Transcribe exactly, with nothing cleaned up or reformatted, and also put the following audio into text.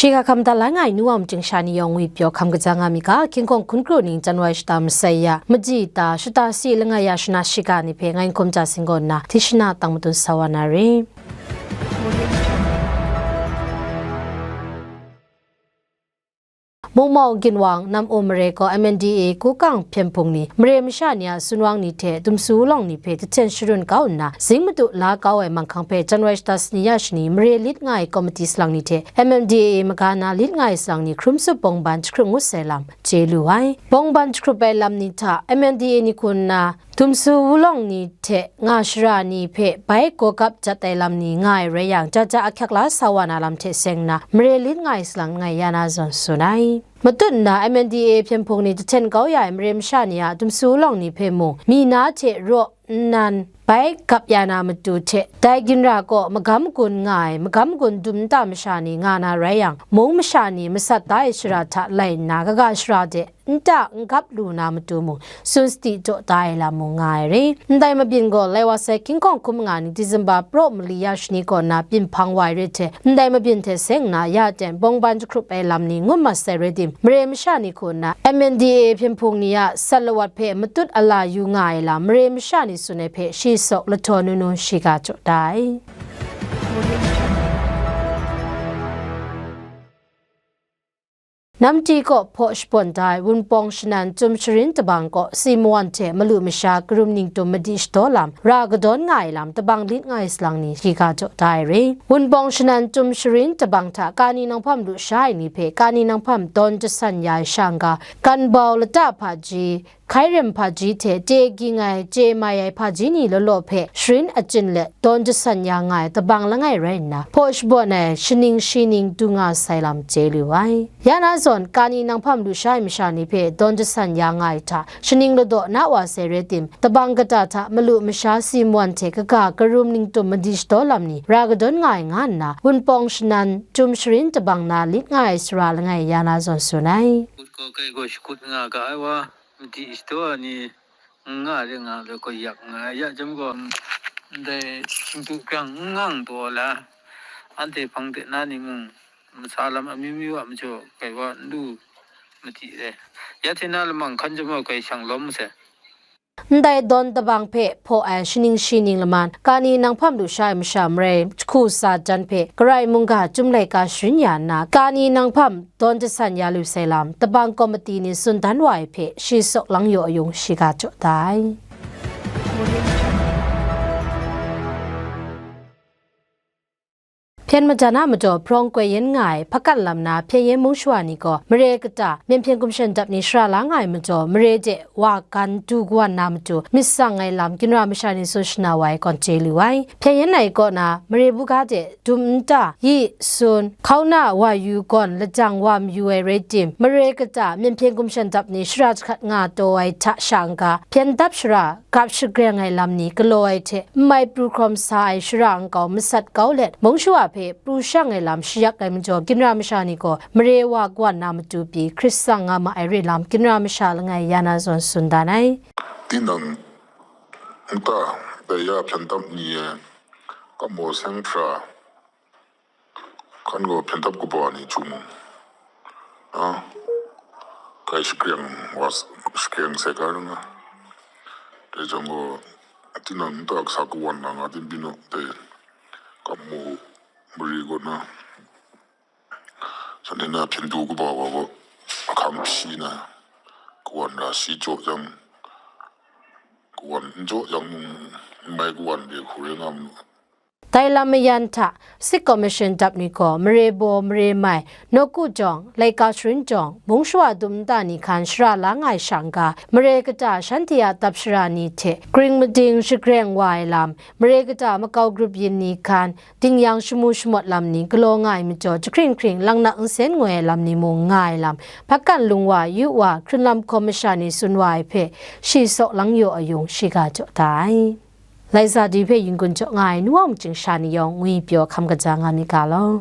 Shiga hkam da la ngai nu wa machyingsha ni yawng ngwi pyaw hkam kaja nga mi ga, King Kong hkun kru ning January shata masai ya, maji ta, shata si langai ya shana shiga ni hpe ngai n hkum ja sing gaw nna, Tishina tang matun sa wa na re. Mungmau Ginwang Nam-um mare gaw M N D A Kukang Hpyen Hpung ni mare masha ni a sumsing ni hte dumsu wulawng ni hpe jahten sharun kau nna, zing madu la kau ai manghkang hpe January shata sani ya shani mare lit nga ai komiti salang ni hte M N D A maga na lit nga ai salang ni hkrum tsup bawng ban jahkrup ngut sai lam chye lu ai. Bawng ban jahkrup ai lam ni hta M N D A ni hku nna, dumsu wulawng ni hte nga shara ni hpe bai gawgap jat ai lam ni nga ai rai yang, jaja ahkyak la sa wa na lam hte seng nna, mare lit nga ai salang langai ya na zawn tsun ai. Matut nna M N D A Hpyen Hpung ni jahten kau ya ai mare masha ni a dumsu wulawng ni hpe mung, mi na hte raw nnan bai gap ya na matu hte, dai ginra kaw magam gun nga ai, magam gun dum nta masha ni nga na rai yang, mung masha ni masat da ai shara hta lai nna, kaga shara de nta n gap lu na matu mung, tsun sadi jaw da ai lam mung nga ai re. Ndai mabyin gaw, lai wa sai King Kong hkum nga ni December praw mali ya shani kaw na byin hpang wa ai re hte, ndai mabyin hte seng nna ya ten bawng ban jahkrup ai lam ni ngut mat sai rai tim, mare masha ni hku nna M N D A Hpyen Hpung ni a sat lawat hpe matut ala yu nga ai lam, mare masha ni tsun ai hpe shi sawk lahtaw nu nu shiga jaw da ai. Namti kaw hpaw shabawn da ai Wunpawng Shanan Chyum Sharin Tabang kaw si mawan hte malu masha karum ningtum madi shadaw lam ra kadawn nga ai lam tabang lit nga ai salang ni shiga jaw da ai re. Wunpawng Shanan Chyum Sharin Tabang hta kani nanghpam lusha ai ni hpe kani nanghpam dawn jasan ya ai sha n-ga, Kanbau lata hpaji, Hkai rem hpaji hte chye ging ai, chye mai ai hpaji ni law law hpe sharin achyin let dawn jasan ya nga ai tabang langai rai nna, hpaw shabawn ai shaning shi ning du nga sai lam chye lu ai. Ya na zawn, kani nanghpam lusha ai masha ni hpe dawn jasan ya nga ai hta, shaning ladaw na wa sai rai tim, tabang kata hta malu masha si mawan hte kaga karum ningtum madi shadaw lam ni ra kadawn nga ai nga nna, Wunpawng Shanan Chyum Sharin Tabang na lit nga ai sara langai ya na zawn tsun ai. Kut gaw kai gaw shakut nga ga ai wa. Madi shadaw ai ni n nga de nga de gaw yak nga ai, ya chyawm gaw, ndai shingtu hkyang n ngang taw la, anhte hpang de na ni mung, masa lam amyu myu a majaw, kai wa n lu madi de. Ya hte na lamang hkan chyawm gaw, kai shang lawm masai. Ndai dawn tabang hpe hpaw ai shaning shi ning laman, kani nanghpam lusha ai masha marai jahku sa jan hpe, Karai mungga Chyum laika sharin ya nna, kani nanghpam dawn jasan ya lu sai lam, tabang komiti ni tsun dan wa ai hpe, shi sawk lang yaw ayung shiga jaw da ai. Hpyen majan a majaw hprawng koi yen nga ai hpakan lam na hpyen yen mung shawa ni gaw, mare kata, myen hpyen gumshan dap ni shara la nga ai majaw, mare de wa gan du kawan na matu, myit tsang ai lam, ginra masha ni tsun shana wa ai gawn chye lu ai. Hpyen yen ai kaw na, mare buga de, dum nta, yi, sun, hkauna wa yu gawn lajang wa mayu ai rai tim, mare kata myen hpyen gumshan dap ni shara jahkrat nga taw ai hta sha n-ga, hpyen dap shara gap shagreng ai lam ni galaw ai hte, n mai pru hkrawm sa ai shara nkau masat kau let, mung shawa hpe pru shang ai lam shayak ai majaw, ginra masha ni gaw mare wa kawan na matu pyi hkrit tsang nga ma ai re lam, ginra masha langai ya na zawn tsun dan ai. Tinang nta, dai ya hpyen dap ni e, kamo seng hkra, hkan gaw hpyen dap kaba ni chyum, a, kai shakreng wa, shakreng sai ga ring a. Dai jang gaw, tinang nta kasa kawan na nga tim byin u, dai kamu mari gaw na, shanhte na hpyen du kaba wa gaw, ahkang hpyi na, kawan ra shi jaw yang, kawan n jaw yang mung, n mai kawan de hku rai nga mu. Dai lam mayan hta, Sik Commission dap ni gaw, mare baw, mare mai, nawku jawng, laika sharin jawng, mung shawa dum nta ni hkan shara la nga ai sha n-ga, mare kata shanhte a dap shara ni hte, kring mading shagreng wa ai lam, mare kata makau grup yin ni hkan, dingyang shamu shamawt lam ni galaw nga ai majaw, jahkring hkring langnak nsen ngoi ai lam ni mung nga ai lam, hpakan lung wa, yu wa, hkrunlam hkawm masha ni tsun wa ai hpe, shi sawk lang yaw ayung shiga jaw da ai. Laisa di hpe yin gun jaw nga ai nu wa machyingsha ni yawng ngwi pyaw hkam kaja nga mi ga law.